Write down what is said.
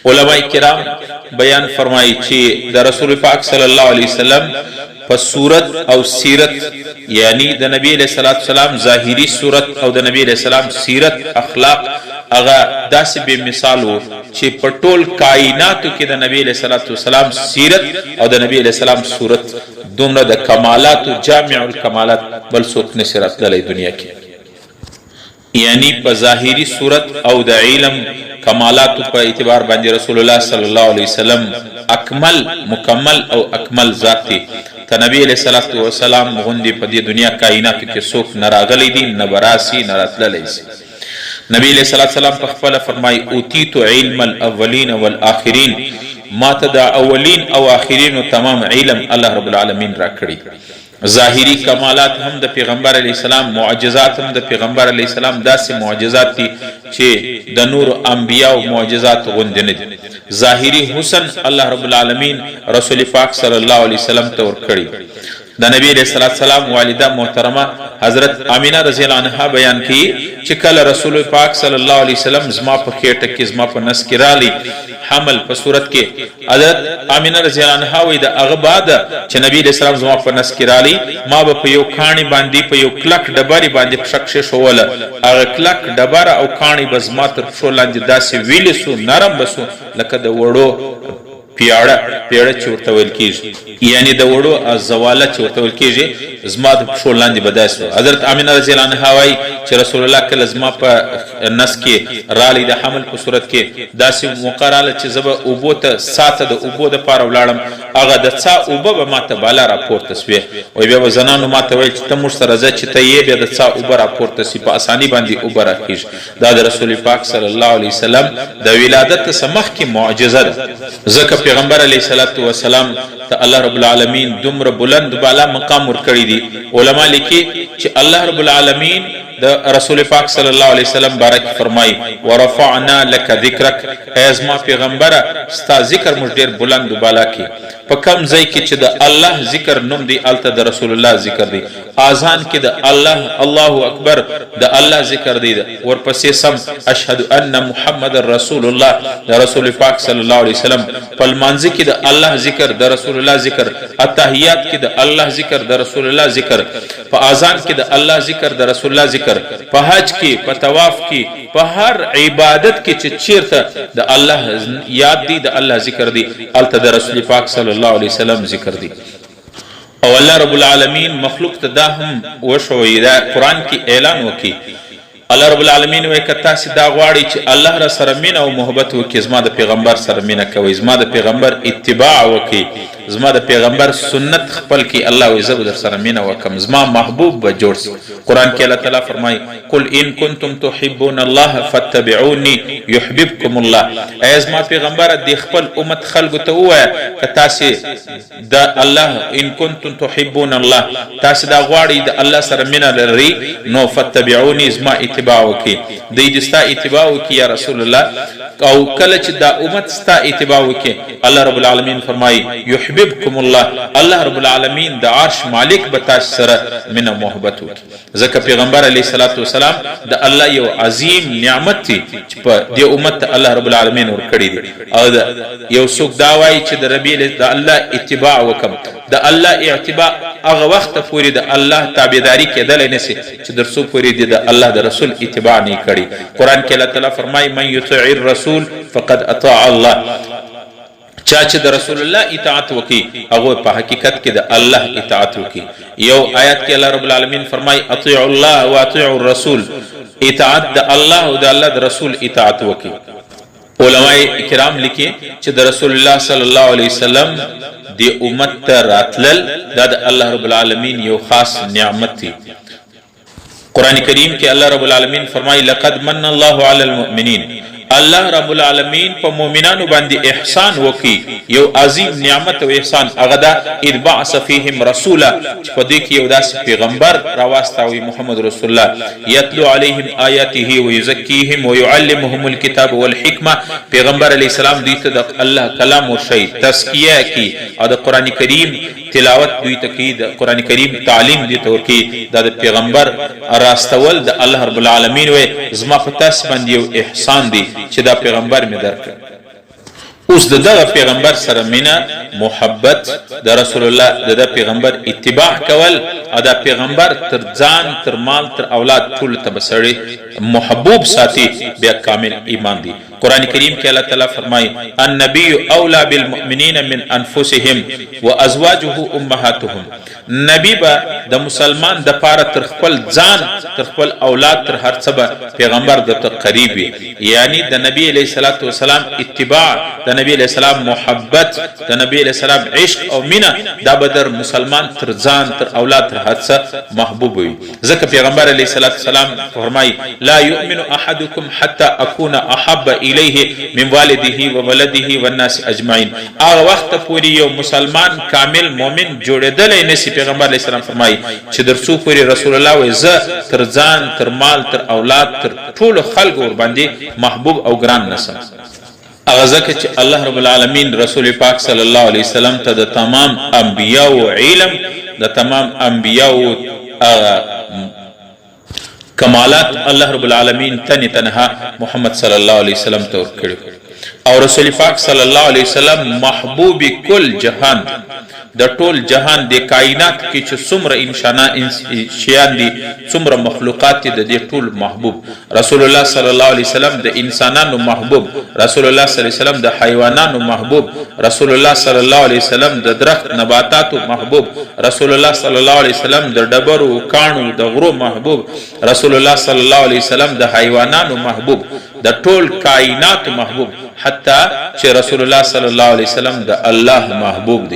علماء کرام بیان فرمایي چې د رسول پاک صلی الله علیه وسلم په صورت او سیرت، یعنی د نبی علیه الصلاة والسلام ظاهري صورت او د نبی علیه السلام سیرت اخلاق هغه داسې بې مثال وو چې په ټول کائناتو کې د نبی علیه الصلاة والسلام سیرت او د نبی علیه السلام صورت دومره د کمالاتو جامع الکمالات بل څوک نشي راتللی دنیا کې. یعنی په ظاهری صورت او د علم کمالاتو په اعتبار باندې رسول الله صلی الله علیه وسلم اکمل، مکمل او اکمل ذات دی. ته نبی علیه الصلوة والسلام غوندې په دې دنیا کائناتو کې څوک نه راغلی دی، نه به راسي، نه راتللی سي. نبی علیه الصلوة والسلام په خپله فرمایي، اوتیت علم الاولین والآخرین، ماته د اولین او آخرینو تمام علم الله رب العالمین راکړی. ظاهري کمالات هم د پیغمبر علیه السلام معجزات هم د پیغمبر علیه السلام داسې معجزات دي چې د نورو انبیاو معجزات غوندې نه دي. ظاهري حسن الله رب العالمین رسول پاک صلی الله علیه وسلم ته ورکړی. د نبی علیه الصلوة والسلام والده محترمه حضرت آمنه رضی الله عنها بیان کوي چې کله رسول پاک صلی الله علیه وسلم زما په خېټه کې زما په نس کې راغلی حمل په صورت کې حضرت آمنه رضی الله عنها وایي د هغه بعد چې نبی علیه السلام زما په نس کې راغلی ما به په یو کاڼي باندې په یو کلک ډبرې باندې پښه کښېښووله هغه کلک ډبره او کاڼی به زما تر پښو لاندې داسې ویلي سو نرم به سو لکه د وړو پیاړه، پیړه، چې ورته ویل کیږي یعنی د وړو زواله چې ورته ویل کیږي زما د پښو لاندې به داسې وه. حضرت آمنه رضی الله عنها وایي چې رسول الله کله زما په نس کې رالی د حمل په صورت کې داسې موقع راله چې زه به اوبو ته څاه ته د اوبو د پاره ولاړم هغه د څاه اوبه به ماته بالا راپورته سوې وایي بیا به زنانو ماته ویل چې ته موږ سره ځه چې ته یې بیا د څاه اوبه راپورته سي په اساني باندې اوبه راخیږي. دا د رسول پاک صلی الله علیه وسلم د ولادت څخه مخکې معجزه ده، ځکه پیغمبر علیه الصلوة والسلام ته الله رب العالمین دومره بلند بالا مقام ورکړی دی، علماء لیکي چې الله رب العالمین د رسول پاک صلی الله علیه وسلم باره کې فرمایي، ورفعنا لک ذکرک، ای زما پیغمبره ستا ذکر موږ ډیر بلند و بالا کړي، په کوم ځای کې چې د الله ذکر نوم دی هلته د رسول الله ذکر دی، اذان کې د الله الله اکبر د الله ذکر دی د ورپسې سم اشهد ان محمد رسول الله د رسول پاک صلی الله علیه وسلم په لمانځه کې د الله ذکر د رسول الله ذکر التحیات کې د الله ذکر د رسول الله ذکر په اذان کې د الله ذکر د رسول الله ذکر په حج کې په طواف کې په هر عبادت کې چې چیرته د الله یاد دی د الله ذکر دی هلته د رسول پاک صلی الله علیه وسلم ذکر دی. او الله رب العالمین مخلوق ته دا هم وښوي دا قرآن کې اعلان وکړي الله رب العالمین وایي که تاسې دا غواړئ چې الله را سره مینه او محبت وکړي زما د پیغمبر سره مینه کوئ زما د پیغمبر اتباع وکړئ زما د پیغمبر سنت خپل کړئ الله وایي زه به در سره مینه وکړم زما محبوب به جوړ سي قرآن کې الله تعالی فرمایي قل ان کنتم تحبون الله فاتبعوني يحببكم الله ای زما پیغمبره د خپل امت خلکو ته ووایه که تاسې د الله ان کنتم تحبون الله تاسو دا غواړئ د الله سره مینه لرئ نو فتبعوني زما اتباع وکړئ دی دې ستا اتباع وکړي یا رسول الله او کله چې دا امت ستا اتباع وکړي الله رب العالمین فرمایي یحببکم الله الله رب العالمین د عرش مالک به تاسو سره مینه محبت وکړي. ځکه پیغمبر علیه الصلوة والسلام د الله یو عظیم نعمت دی چې په دې امت ته الله رب العالمین ورکړی دی او د یو څوک دا وایي چې د ربی د الله اتباع وکم د الله اعتباع هغه وخت پورې د الله تابعداري کېدلی نسی چې در څو پورې دی د الله د رسول اتباع نه کړي. قرآن کې الله تعالی فرمایي من یطع الرسول فقد اطاع الله. چا چې د رسول الله اطاعت وکړي هغه په حقیقت کې د الله اطاعت وکړي. یو آیت کې الله رب العالمین فرمایي اطیعوا الله و اطیعوا الرسول، اطاعت د الله او د الله د رسول اطاعت وکړي. علماء کرام لیکي چې د رسول الله صلی الله علیه وسلم د امت ته راتلل دا د الله رب العالمین یو خاص نعمت دی. قرآن کریم کې الله رب العالمین فرمایي لقد من الله علی المؤمنین، الله رب العالمین په مؤمنانو باندې احسان وکړي، یو عظیم نعمت او احسان هغه دا اذ بعث فیهم رسولا چې په دوی کې یو داسې پیغمبر راواستاوی محمد رسول الله یتلو علیهم آیاته ویزکیهم ویعلمهم الکتاب والحکمه، پیغمبر علیه السلام دوی ته د الله کلام ورښیي، تزکیه کوي او د قرآن کریم تلاوت دوی ته کوي، د قرآن کریم تعلیم دوی ته ورکوي، دا د پیغمبر راستول د الله رب العالمین وایي زما په تاسې باندې یو احسان دی چې دا پیغمبر مې درکړ. اوس د دغه پیغمبر سره مینه، محبت، د رسول الله د د پیغمبر اتباع کول او دا پیغمبر تر ځان، تر مال، تر اولاد ټول ته به سړی محبوب ساتي، بیا کامل ایمان دی. قرآن کریم کې الله تعالی فرمایي: النبی اولی بالمؤمنین من انفسهم وازواجه امهاتهم. نبی به د مسلمان د پاره تر خپل ځان، تر خپل اولاد، تر هر څه به پیغمبر د ته قریب وي. یعنی د نبی علیه الصلاة والسلام اتباع، د نبی علیه السلام محبت، د نبی علیه السلام عشق او مینه، دا به در مسلمان تر ځان، تر اولاد، تر هر څه محبوب وي. ځکه پیغمبر علیه الصلاة والسلام فرمایي: لا یؤمن احدکم حتی اکون احب الیه من والده وولده والناس اجمعین. هغه وخت پورې یو مسلمان کامل مؤمن جوړېدلی نسی، پیغمبر علیه السلام فرمایي، چې در څو پورې رسول الله وایي زه تر ځان، تر مال، تر اولاد، تر ټولو خلکو ورباندې محبوب او ګران نسم. هغه ځکه چې الله رب العالمین رسول پاک صلی الله علیه وسلم ته د تمام انبیاو علم، د تمام انبیاو هغه کمالات الله رب العالمین تن تنها محمد صلی الله علیه وسلم ته ورکړي، او رسول پاک صلی الله علیه وسلم محبوب کل جهان، د ټول جهان، د کائنات کې چې څومره انسانان شیان دي، څومره مخلوقات دي، د دې ټول محبوب رسول الله صلی الله علیه وسلم، د انسانانو محبوب رسول الله صلی الله علیه وسلم، د حیوانانو محبوب رسول الله صلی الله علیه وسلم، د درخت نباتاتو محبوب رسول الله صلی الله علیه وسلم، د ډبرو، کاڼو، د غرو محبوب رسول الله صلی الله علیه وسلم، د حیوانانو محبوب، د ټول کائنات محبوب، حتی چې رسول الله صلی الله علیه وسلم د الله محبوب دی.